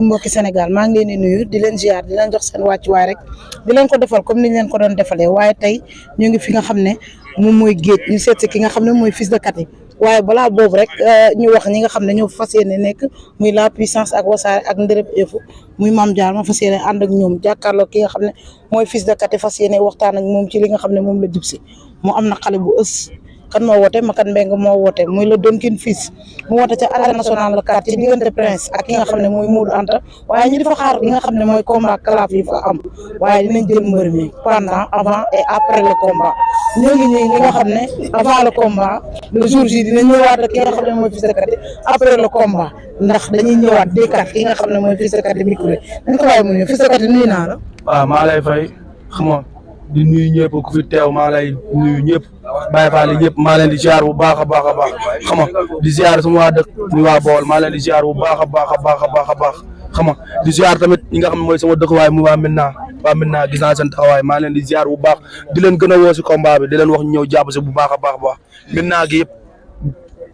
mbokki Sénégal maa ngi leen di nuyu di leen ziar di leen jox seen wàccuwaay rek di leen ko defal comme niñ leen ko doon defalee waaye tey ñu ngi fi nga xam ne moom mooy géej ñu seet si ki nga xam ne mooy Fils de Katy waaye balaa boobu rek ñu wax ñi nga xam ne ñoo fas yéene nekk muy la puissance ak Wassare ak Ndereb Info muy Mame Diarra ma fas yéene ànd ak ñoom jàkkaarloo ki nga xam ne mooy Fils de Katy fas yéene waxtaan ak moom ci li nga xam ne moom la jub si mu am na xale bu ës kan moo woote Makan Mbengue moo woote muy le Donkin Fils mu woote ca arène nationale la carte ci diggante Prince ak ki nga xam ne mooy Modou Anta waaye ñu di fa xaar li nga xam ne mooy combat kalaaf yi fa am waaye dinañ jël mbër mi pendant avant et après le combat ñoo ngi nii li nga xam ne avant le combat le jour ji dinañ ñëwaat ak ki nga xam ne mooy Fils de Katy après le combat ndax dañuy ñëwaat dékkaat ki nga xam ne mooy Fils de Katy micro dañ ko bàyyi mu ñëw Fils de Katy nuyu naa la. waaw maa lay fay xam nga di nuyu ñëpp ku fi teew maa lay nuyu ñëpp Baye Fall ñëpp maa leen di ziar bu baax a baax a baax xam nga di ziar sama waa dëkk muy waa Bawol maa leen di ziar bu baax a baax a baax a baax a baax xam nga di ziar tamit ñi nga xam ne mooy sama dëkk waay muy waa Médina gis naa seen taxawaay maa leen di ziar bu baax di leen gën a woo si combat bi di leen wax ñëw jàpp si bu baax a baax a baax Médina gi yëpp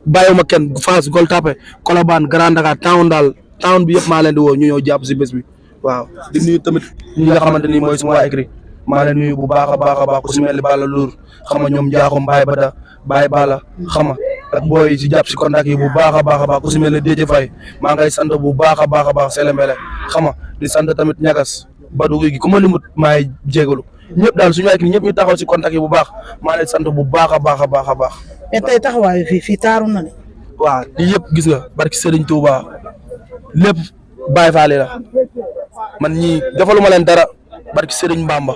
bàyyiwuma kenn Fass Gueule Tapée Colobane Grand Dakar town bi yëpp maa leen di woo ñu ñëw jàpp si bés bi waaw di nuyu tamit ñi nga xamante ni mooy sama waa écrit maa leen nuyu bu baax a baax a baax ku si mel ni Balla Lour xam nga ñoom Diakhoum Baye Balla xam nga ak booy yi si jàpp si contact yi bu baax a baax a baax ku si mel ni Déthié Faye maa ngay sant bu baax a baax a baax Sele Mbele xam nga di sant tamit ñagas Badou gi ku ma limut maay jégalu ñëpp daal suñu ay ñëpp ñu taxaw si contact yi bu baax maa leen sant bu baax a baax a baax a baax. mais tey taxawaayu fii taaru na de. waaw lii yëpp gis nga barki Serigne Touba lépp Baye Fall la man ñii defaluma leen dara barki Serigne Bamba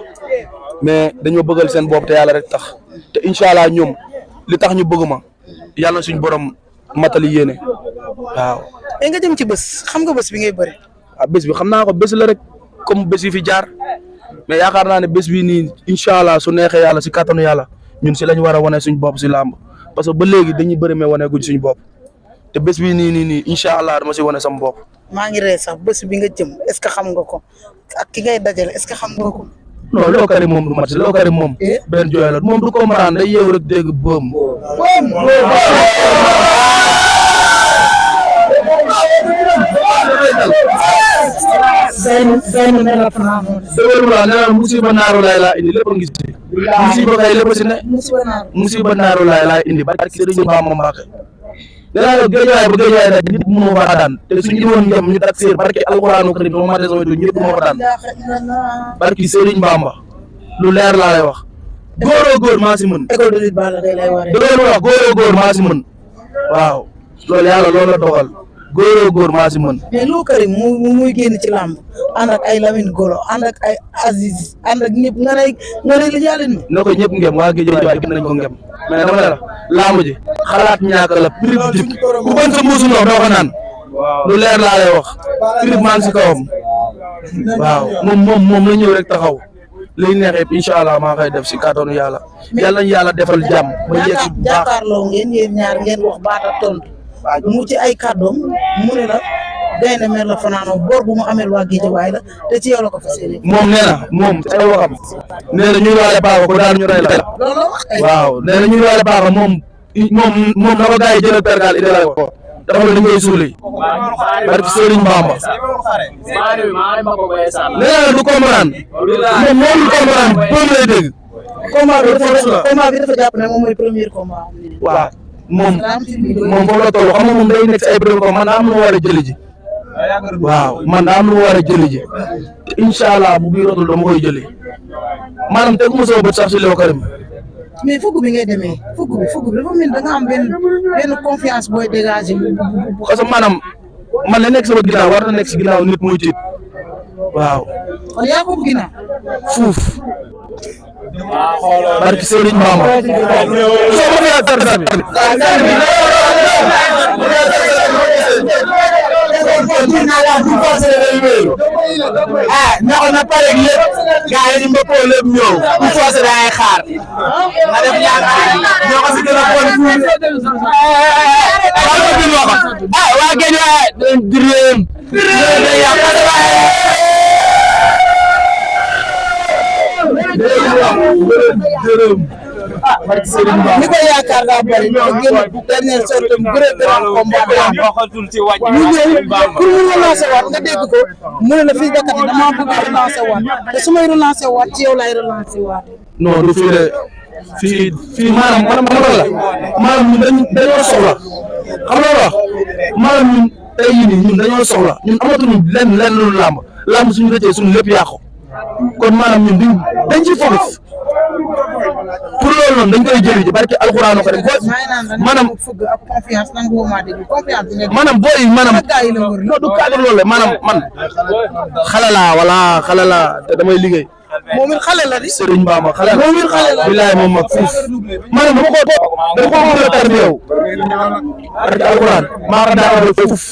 mais dañoo bëggal seen bopp te yàlla rek tax te incha allah ñoom li tax ñu bëgg ma yàlla suñ borom matali yéene waaw. mais nga jëm ci bés xam nga bés bi ngay bëri. ah bés bi xam naa ko bés la rek comme bés yi fi jaar mais yaakaar naa ne bés bi nii incha allah su neexee yàlla si kattanu yàlla ñun si lañ war a wane suñ bopp si làmb parce que ba léegi dañuy bëri mais wane guñ suñ bopp te bés bi nii incha allah dama si wane sama bopp. maa ngi ree sax bés bi nga jëm est ce que xam nga ko ak ki ngay dajale est ce que xam nga ko. non loo kari moom du mat si loo kari moom benn jooy la moom du ko maraan day yeew rek dégg boom dëgërula musiba naaru laay laa indi lépp a ngi si musiba kay lépp si ne musiba naaru laay laa indi barki Sëriñ Bamba Mbàkke danaa la géejawaay ba géejawaay nag nit mënoo fa daan te suñu woon njëm ñu tak séer barki alxuraanu karim sama mate sama ñëpp moo fa daan barki Sëriñ Bamba lu leer laa lay wax góoroo góor maa si mën école de lutte Balla Gaye lay waree dëgg wax góoroo góor maa si mën waaw loolu yàlla loolu la dogal góoroo góor maa si mën mais loo Karim muy génn ci làmb ànd ak ay Lamine Golo ànd ak ay Aziz ànd ak ñëpp nga ne li yàlla ni na ko ñëpp ngem waa géejawaay gën nañ ko ngem mais dama ne la làmb ji xalaat ñaaka la prix dip ku bañ sa mbuusu ndox doo ko naan lu leer laa lay wax prix maa ngi si kawam waaw moom la ñëw rek taxaw li neex yëpp incha allah maa koy def si kàttanu yàlla yàlla nañu yàlla defal jàmm ba yegg si bu baax jàkkaarloo ngeen yéen ñaar ngeen wax baat ak tontu mu ci ay kàddoom mu ne la gaynde mer la fanaanoo bor bu mu ameel waa géejawaay la te ci yow la ko fas yéene moom nee na moom ay waxam nee na ñuy waale baaxa ko daan ñu rey la waaw nee na ñuy waale baaxa moom na ko gars yi jëlal pergal indi la ko dafa la dañ koy suuli barki Sëriñ Bamba nee na du comprendre moom du comprendre moom lay dégg combat bi dafa jàpp ne moom mooy premier combat waaw moom foofu la toll xam nga moom day nekk si ay premier combat man daa am lu mu war a jëli ji waaw man daa am lu mu war a jëli ji te incha allah bu bii rotul dama koy jëli maanaam tegu ma sama bët sax si Lô Karim mais fukk bi ngay demee fukk bi dafa mel da nga am benn confiance booy dégager parce que maanaam man la nekk sama ginnaaw war na nekk si ginnaaw nit muy tiit waaw kon yaa ko ginnaaw fuuf barki Sëriñ Bamba soo ma fiyaa tarta bi ñoo na pare lépp gars yi ñu mbëppoo lépp ñëw bu forcé da ngay xaar nga def ñaar ñoo ko si gën a bon waa géej waaye diréem ñi ko yaakaar daa bëri ñu génn dernière sortie mu bëre grand combat ñu ñëw pour mu relancer waat nga dégg ko mu ne la Fils de Katy damaa bëgg a relancer waat te su may relancer waat ci yow laay relancer waat. non du fii de fii maanaam ñun dañoo soxla xam nga wax maanaam ñun tey jii nii ñun dañoo soxla ñun amatuñu lenn lu làmb suñu rëccee suñu lépp yàqu kon maanaam ñun dañ ci focus pour loolu noonu dañ koy jëli ji barki alxuraanu ko rek maanaam fëgg ak confiance nangu woo maa dégg confiance bi nekk maanaam booy maanaam non du cadre loolu la maanaam man xale laa te damay liggéey. moom it xale la di. Serigne Bamba xale la moom it xale la. bilaay moom mag fuuf maanaam dama ko mën a tarbiyew barki alxuraan maa ko daal di fuuf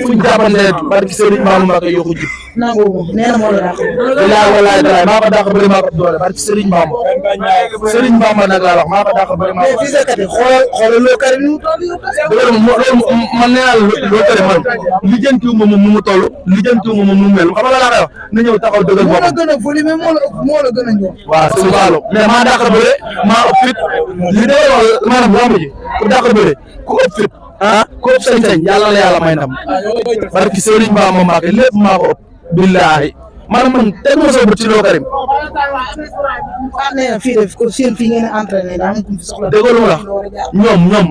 fuñ jàppante barki Serigne Bamba Mbacke yokku ji. nangu nee na moo la dàq. bilaay walaay dalaay maa ko dàq bëri maa ko doole barki Serigne Bamba nag laa wax maa ko dàq bëri maa ko. mais Fils de Katy xoolal loo Karim ni mu toll loolu man nee naa loo Karim man lijjantiwu ma moom nu mu toll lijjantiwu ma moom nu mu mel xam nga la laa koy wax na ñëw taxaw dëggal boppam. moo la gën a volume moo la gën a ñëw. waaw si wàllu mais maa dàq bëre maa ëpp fit li day wax maanaam lamb ji ku dàq bëre ku ëpp fit ku ëpp sañ-sañ yàlla la yàlla may ndam barki Serigne Bamba Mbacke lépp maa ko ëpp billaahi maanaam man teg ma soo bët ci loo Karim. nee na fii de seen fii ngeen entraîné daa am ku fi soxla. déggoo lu ma la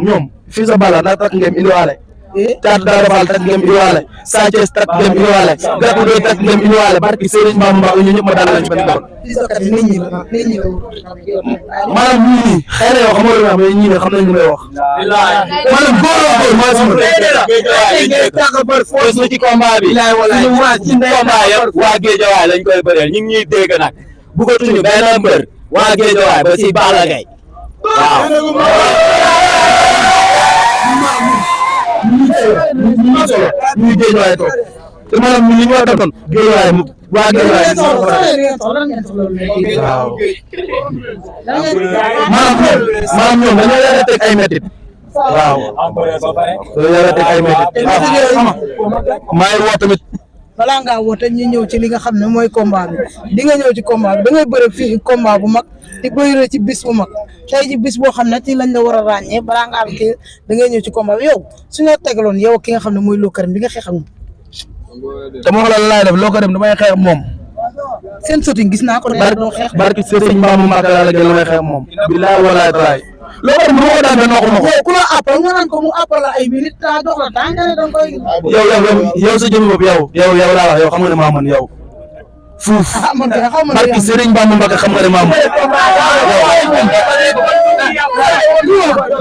ñoom fii sa bala daa tax ngeen indiwaale. Caatu Daara Fall tak ngeen indiwaale Sa Thiès tak ngeen indiwaale Gackou 2 tak ngeen indiwaale barki Serigne Bamba Mbacke ñu ñëpp ma daal lañ benn doon. maanaam ñii xëy na yow xam nga lu ma wax mais ñii ne xam nañ li may wax. maanaam góor maa si mën. su ci combat bi suñu waa ci combat yëpp waa Guédiawaye lañ koy bëreel ñu ngi ñuy dégg nag bëggatuñu benn mbër waa Guédiawaye ba si Balla Gaye waaw. ñu Guédiawaye toog te maanaam ñun li ñu war a doon Guédiawaye waa Guédiawaye waaw maanaam ñoom dañoo yore teg ay métit waaw dañoo yore teg ay métit maa ngi woo tamit balaa ngaa woote ñu ñëw ci li nga xam ne mooy combat bi di nga ñëw ci combat bi da ngay bëre fii combat bu mag di bëre ci bis bu mag tey ci bis boo xam ne ci lañ la war a ràññee balaa ngaa kii da ngay ñëw ci combat bi yow su ñu tegaloon yow ki nga xam ne mooy Lo Karim bi nga xeex ak moom. te ma wax la laay def Lo Karim damay xeex moom. seen sotti gis naa ko ne doo xeex. barki Serigne Bamba Mbacke laa la gën damay xeex moom. billaay walaay talaay. Lo Karim bu ma ko daan ba noo ko ma ko. ku la appal nga naan ko mu appal la ay minutes daa dox la daa nga ne da nga koy. yow sa jëmmi bopp yow laa wax yow xam nga ne maa mën yow. fuuf barki Serigne Bamba Mbacke xam nga ne maa mën.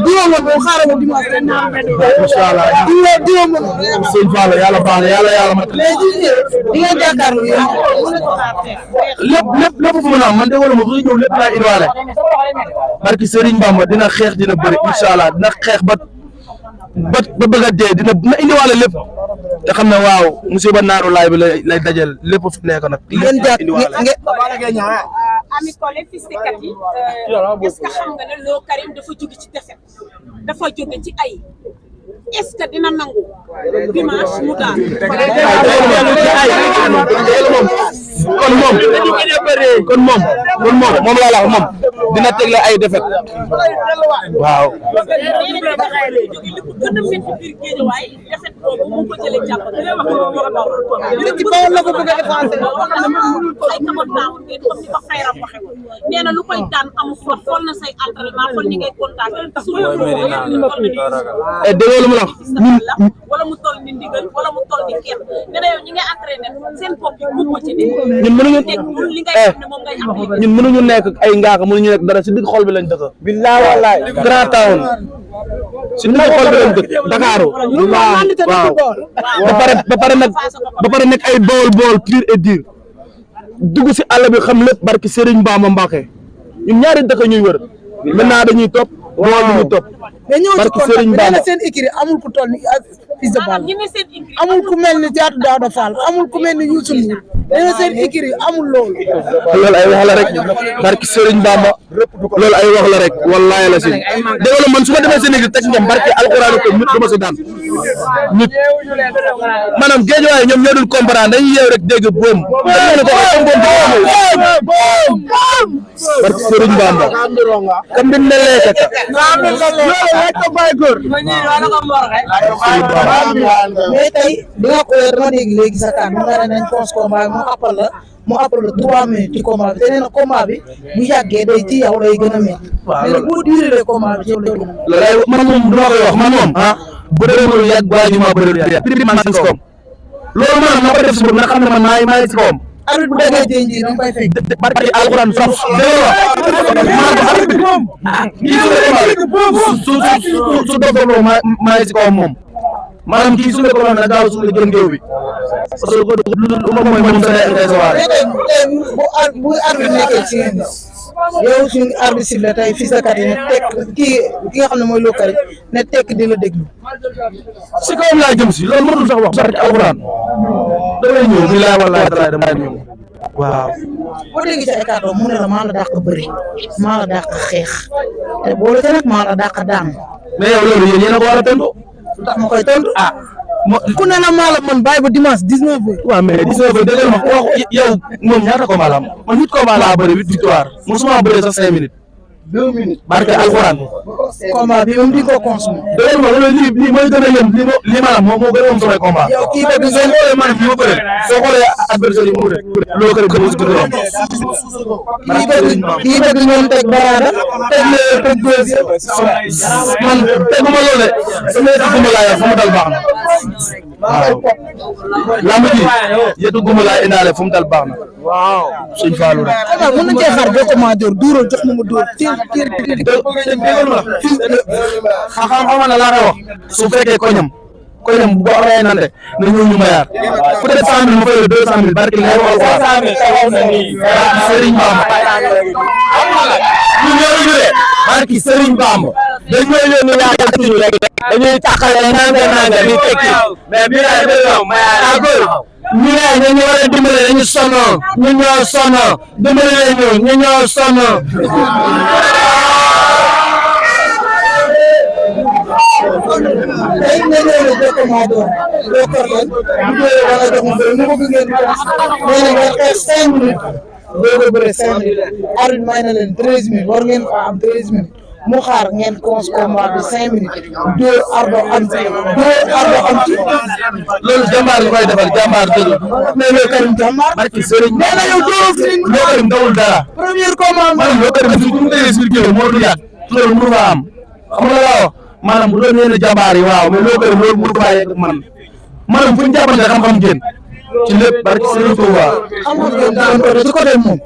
diwa moom boo xaaral ma dimanche rek naa mel. incha allah diwa moom. sëñ Fall yàlla baax na yàlla ma. léegi di nga jàkkaarloo yéen. lépp fu mu naan man de wala ma ñëw lépp laa indiwaale. barki Serigne Bamba dina xeex dina bëri incha allah dina xeex ba bëgg a dee dina indiwaale lépp te xam ne waaw musiba naaru laay bi lay dajal lépp fi nekk nag. lépp indiwaale Ami Collé Fils de Katy est-ce que xam nga ne Lo Karim dafa jóge ci défaite dafa jóge ci ay est-ce que dina nangu dimanche mu daal. kon moom laa la wax moom dina tegle ay défaite waaw. nee na lu koy daan amu fa xool na say entraînement xool ni ngay contact déggoo lu mu la wax wala mu toll ni ndigal wala mu toll ni kenn nee na yow ñi ngay entraîné seen bopp yi bu ko ci ni ñun mënuñu li ngay def ne moom ngay am ñun mënuñu nekk ay ngaaka mënuñu nekk dara si digg xol bi lañ dëkk billahi wallahi grand town si digg xol bi lañ dëkk Dakar waaw ba pare nekk ay bool pur et dur dugg si àll bi xam lépp barki Serigne Bamba Mbacke ñun ñaari dëkk ñuy wër maintenant dañuy topp bool bi ñuy topp mais ñëw ci barki contact Serigne nee Bamba na seen écurie amul ku toll ni Fils de Balla ñi ne seen écrit amul ku mel ni Caatu Daouda Fall amul ku mel ni Youssou Ndour nee na seen écurie amul loolu. loolu ay wax la rek barki Serigne Bamba loolu ay wax la rek wallahi la si dégg man su ma demee seen équipe teg ngeen barki alxuraan ko nit du ma si daan nit maanaam géejawaay ñoom ñoo dul comprendre dañuy yeew rek dégg boom barke Serigne Bamba kam bin ne leeke mais tey di nga ko dama dégg léegi sa kan mu nga ne nañ cons combat mu appal la 3 minutes ci combat bi te nee na combat bi bu yàggee day ci yow lay gën a métti mais nag boo durée combat bi ci yow lay gën a métti loolu man moom duma koy wax man moom bëreewul yàgg waa ji ma bëreewul yàgg prix man si kawam loolu maanaam na ko def si bopp na xam ne man maa ngi si kawam arbitre bu déggee jëy ji da nga koy fekk barke alxuraan sax dégg nga su dogaloo maa ngi si kawam moom maanaam kii su nekkoon na gaaw suñu gën géew bi parce que lu ma mooy moom sa day sa waar bu arbitre nekkee ci yéen yow suñu arbitre sifflé tey Fils de Katy ne tekk ki nga xam ne mooy Lo Karim ne tekk di la déglu si kawam laa jëm si loolu mënul sax wax barke alxuraan damay ñëw bi laa walaay talaay damay ñëw waaw boo déggee ci ay kàddoom mu ne la maa la dàq bëri maa la dàq xeex te boole te nag maa la dàq daan mais yow loolu yéen a ko war a tontu ndax ma koy tontu ku ne la maa la man bàyyi ba dimanche 19 heures. waaw mais 19 heures dëgg la ma wax yow moom ñaata combat la am man 8 combat laa bëri 8 victoire mosuma bëri sax 5 minutes. 2 minutes barke alxuraan. combat bi moom di ko consommé. dëgg la ma lii mooy gën a yëm lii maanaam moom moo gën a yëm samay combat. yow kii bëgg soo xoolee maanaam bi ma bëri soo xoolee adversaire yi mu bëri Lo Karim dama si gën a yomb. kii bëgg ñoom teg baraada teg teg deuxième. man teguma loolu de sama yëtu guma laa yor fu mu dal baax na waaw lamb ji yëtu guma laa indaale fu mu dal baax na waaw sëñ Fallou rek. waaw mën na cee xaar boo ko maa dóor duural jox ma dóor teel xam na laa koy wax su fekkee koñam bu ko amee nante na ñëw ñu mayaar ku def 100 000 ma fay la 200 000 barke ngay wax Serigne Bamba ñu ñëw ñu de barki Serigne Bamba dañoo yónni yaakaar tuñu rek dañuy taxale nanga di tekki mais bi lay be yow mayaar ñu ne ñu war a dimbale dañu sonn ñu ñoo sonn dimbale ñu ñoo sonn tey nga ñëw la jox ko maa doon doo kor leen bu dee wala jox ma bëri mu ko bëggee di ko nee na ngeen xeex 5 minutes doo ko bëre 5 minutes arbitre may na leen 13 minutes war ngeen ko am 13 minutes mu xaar ngeen cons combat bi 5 minutes dóor ardo am ci loolu jàmbaar li koy defal jàmbaar dëgg mais Lo Karim jàmbaar barki Serigne nee na yow doo fi Lo Karim dawul dara premier combat man Lo Karim su mu déggee sur géew moo du yàgg loolu mënu fa am xam nga la wax maanaam bu doon yenn jàmbaar yi waaw mais Lo Karim loolu mënu fa yegg man maanaam fu ñu jàppante xam-xam génn ci lépp barki Serigne Touba xam-xam ngeen daan ko ci côté moom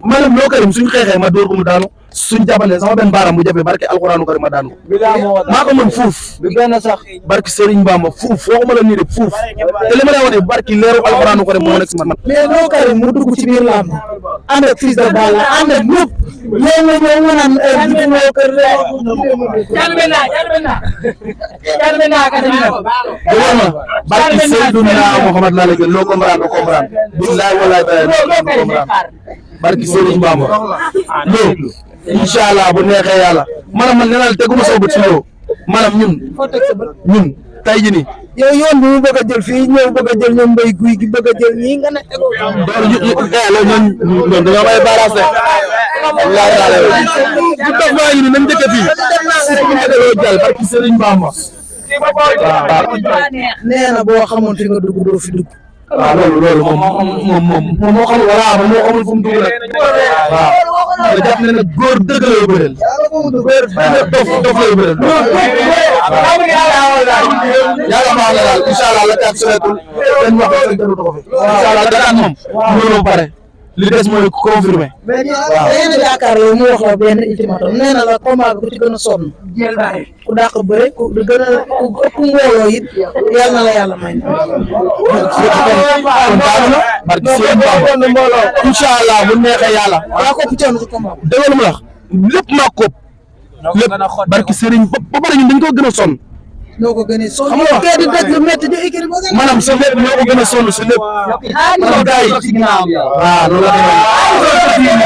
maanaam Lo Karim suñu xeexee ma dóor ko mu daanu suñ jàppante sama benn baaraam bu jàppee barki alxuraanu karim ma daanu maa ko mën fuuf bi benn sax barki Serigne Bamba fuuf waxuma la nii de fuuf te li ma lay wax ne barki leeru alxuraanu karim moo nekk si man mais Lo Karim mu dugg ci biir làmb ànd ak Fils de Balla ànd ak ñëpp yow nga ñëw nga naan Lo Karim barki Seydina Muhammad laa la gën loo comprendre billahi wallahi comprendre barki Serigne Bamba loolu inshallah bu neexee yàlla maanaam man nee naa la teguma sa bët si Lo maanaam ñun tey jii nii yow yoon bi mu bëgg a jël fii ñëw bëgg a jël ñoom mbay guy gi bëgg a jël ñii nga ne tegoo loolu ñun dañoo may balance wallahi taala bu dox maa ngi ni nañ dëkk fii loo jàll barki Serigne Bamba nee na boo xamoon fi nga dugg doo fi dugg waaw loolu moom moo xamul voilà moom moo xamul fu mu dugg rek waaw te jàpp na ne góor dëgg lay bëreel dof lay bëreel yàlla baax na daal incha allah la kat soreetul dañ wax rek dañu ko fi incha allah daan moom mënoo pare li des mooy confirmé waaw nee na yaakaar yow mu wax la benn ultimatum nee na la combat bi ku ci gën a sonn ku dàq bëre ku gën a ku ëpp mbooloo it yal na la yàlla may na kon baax na barki Serigne Bamba incha allah bu neexee yàlla waa ko ci coono ci combat bi dëggal mu la lépp maa ko lépp barki Serigne ba pare ñun dañ ko gën a sonn noo ko gënee sonn xam nga kee di daj lu métti di écrit ba gën maanaam sa lépp ñoo ko gën a sonn si lépp maanaam gars yi waaw loolu la demee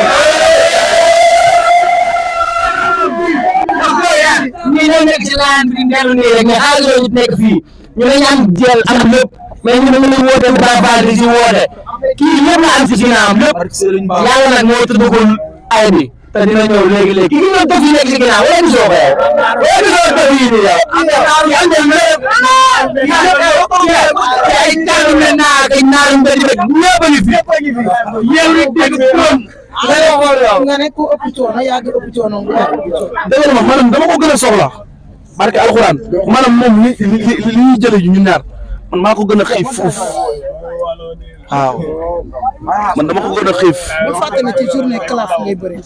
ñii ñoo nekk si laan bi dellu nii rek mais xaalis ñu nekk fii ñu ne ñu am jël am lépp mais ñu ne ñu woote Baye Fall di si woote kii lépp la am si ginnaawam lépp yàlla nag moo tëddagul ay bi te dina ñëw léegi kii ñoo toog yi nekk si ginnaaw wala gisoo ko yow wala gisoo toog yi nii yow ay tànn na naa kay naaru mbëri rek ñëpp a ngi fi yow rek dégg turam nga ne ku ëpp coono yaa ngi ëpp coono dëgg la maanaam dama ko gën a soxla barke alxuraan maanaam moom li ñuy jëlee ñu ñaar man maa ko gën a xiif fuuf waaw man dama ko gën a xiif. bu fàtte ne ci journée classe ngay bëri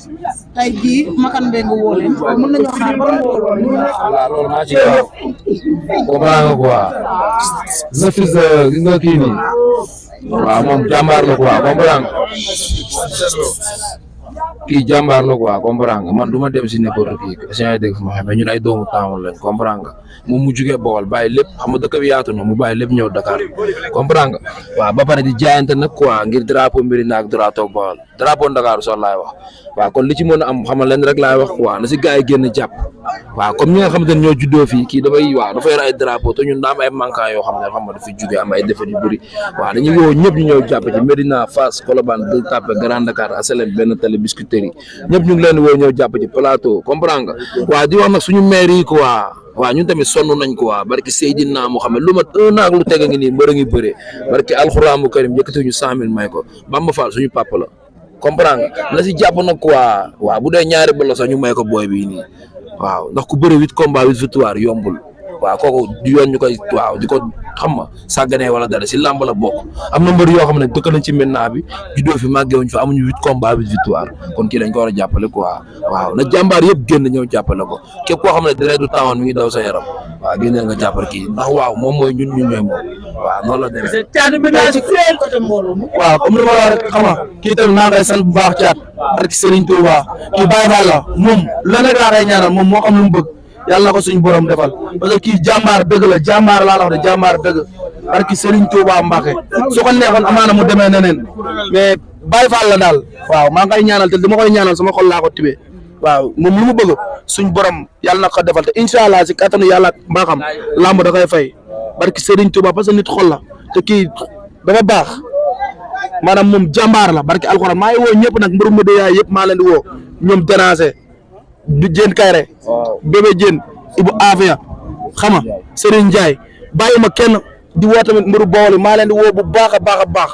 tey jii Makan Mbengue woo leen mën nañoo xaar ba mu woo loolu. waaw loolu maa ci wax comprends nga quoi sa fils gis nga kii nii waaw moom jàmbaar la quoi comprends nga kii jàmbaar la quoi comprends nga man du ma dem si n'importe kii échange dégg fu ma xam ne ñun ay doomu taamul lañ comprends nga moom mu jugee Bawol bàyyi lépp xam nga dëkk bi yaatu na mu bàyyi lépp ñëw Dakar comprends nga waaw ba pare di jaayante nag quoi ngir drapeau Médina ak drapeau Bawol drapeau Dakar sax laay wax waaw kon li ci mën a am xam nga leen rek laay wax quoi na si gars yi génn jàpp waaw comme ñi nga xamante ne ñoo juddoo fii kii dafay yor ay drapeau te ñun daa am ay manquant yoo xam ne xam nga dafay jugee am ay défaites yu bëri waaw dañuy woo ñëpp ñu ñëw jàpp ci Médina Fass Colobane Gueule Tapée Grand Dakar HLM Benn Tali Biscuiterie ñëpp ñu ngi leen di woo ñëw jàpp ci plateau comprends nga waaw di wax nag suñu maire yi quoi waaw ñun tamit sonn nañ quoi barki Seydina Muhammad lu mat 1 an ak lu teg a ngi nii mbër a ngi bëree barki alxuraanu karim yëkkati ñu 100 000 may ko Bamba Fall suñu papa la comprends nga na si jàpp nag quoi waaw bu dee ñaari bala sax ñu may ko booy bii nii waaw ndax ku bëri 8 combats 8 victoire yombul waaw kooku du yoon ñu koy waaw di ko xam nga sàgganee wala dara si làmb la bokk am na mbër yoo xam ne dëkk nañ ci maintenant bi juddoo fi màggee wuñ fa amuñu 8 combats 8 victoire kon kii dañ ko war a jàppale quoi waaw na jàmbaar yëpp génn ñëw jàppale ko képp koo xam ne dara du taawoon mi ngi daw sa yaram waaw génneel nga jàppale kii ndax waaw moom mooy ñun ñooy moom waaw noonu la demee. waaw comme li ma la wax rek xam nga kii tamit maa ngi koy sant bu baax caat ak Serigne Touba kii Baye Fall la moom lan rek laa koy ñaanal moom moo xam lu mu bëgg yàlla na ko suñu borom defal parce que kii jàmbaar dëgg la jàmbaar laa la wax de jàmbaar dëgg parce que Serigne Touba Mbacke su ko neexoon amaana mu demee neneen mais Baye Fall la daal waaw maa ngi koy ñaanal te dama koy ñaanal sama xol laa ko tibee waaw moom lu mu bëgg suñ borom yàlla na ko defal te incha allah si kattanu yàlla ak mbaaxam lamb da koy fay barki Serigne Touba parce que nit xol la te kii dafa baax maanaam moom jàmbaar la barki alxuraan maa ngi woo ñëpp nag mbëru Médina yëpp maa leen di woo ñoom déranger du Diène Kairé bébé Diène Ibou Afia xam nga Serigne Ndiaye bàyyuma kenn di woo tamit mbëru Bawol maa leen di woo bu baax a baax a baax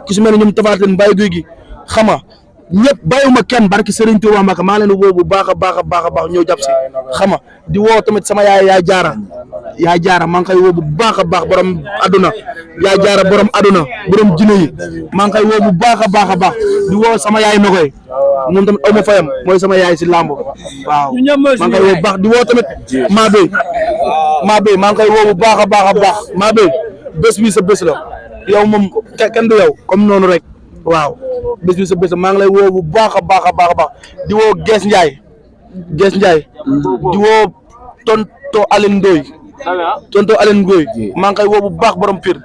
ki su mel ne ñoom Tafaatine Mbaye Guy gi xam nga ñëpp bàyyuma kenn barki Serigne Touba Mbacke maa leen di woo bu baax a baax a baax a baax ñëw jàpp si xam nga di woo tamit sama yaay jaara maa ngi koy woo bu baax a baax borom aduna yaay jaara borom aduna borom jine yi maa ngi koy woo bu baax a baax a baax di woo sama yaay Nogoy moom tamit aw ma fayam mooy sama yaay si làmb waaw maa ngi koy woo bu baax di woo tamit maa béy maa ngi koy woo bu baax a baax a baax maa béy bés bi sa bés la yow moom kenn du yow comme noonu rek waaw bés bi sa bés la maa ngi lay woo bu baax a baax a baax a baax di woo Gees Ndiaye di woo tonto Aline Ndoye maa ngi koy woo bu baax borom Pire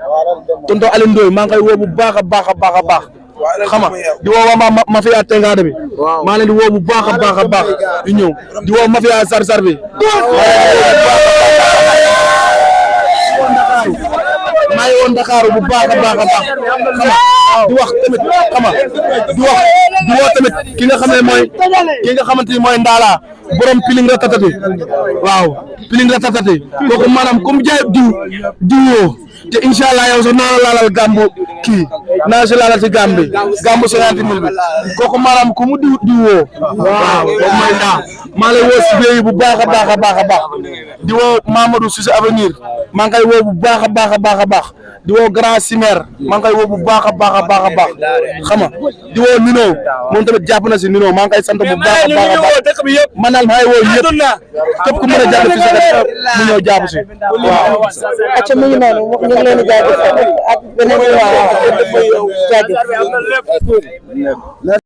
tonto Aline Ndoye maa ngi koy woo bu baax a baax a baax a baax xam nga di woo waa mafia Tengaade bi maa leen di woo bu baax a baax a baax di ñëw di woo mafia Sar bi maa ngi woon Dakar bu baax a baax a baax xam nga di wax tamit xam nga di woo tamit ki nga xam ne mooy Ndala borom piling ratatati waaw piling ratatati kooku maanaam comme jaay diwoo te incha allah yow sax naa la laalal gàmbu kii naa si laalal si gàmm bi gàmbu 50 000 bi kooku maanaam ku mu diwoo waaw kooku mooy maa lay woo si béy bu baax a baax a baax a baax di woo Mamadou Cissé avenir maa ngi koy woo bu baax a baax a baax a baax di woo Grand Simer maa ngi koy woo bu baax a baax a baax a baax xam nga di woo Nino moom tamit jàpp na si Nino maa ngi koy sant bu baax a baax a baax man daal maa ngi woo yëpp képp ku mën a jàpp si sa mu ñëw jàpp si waaw. acca mi ngi noonu ñu ngi leen di jaajëfal ak beneen jaajëf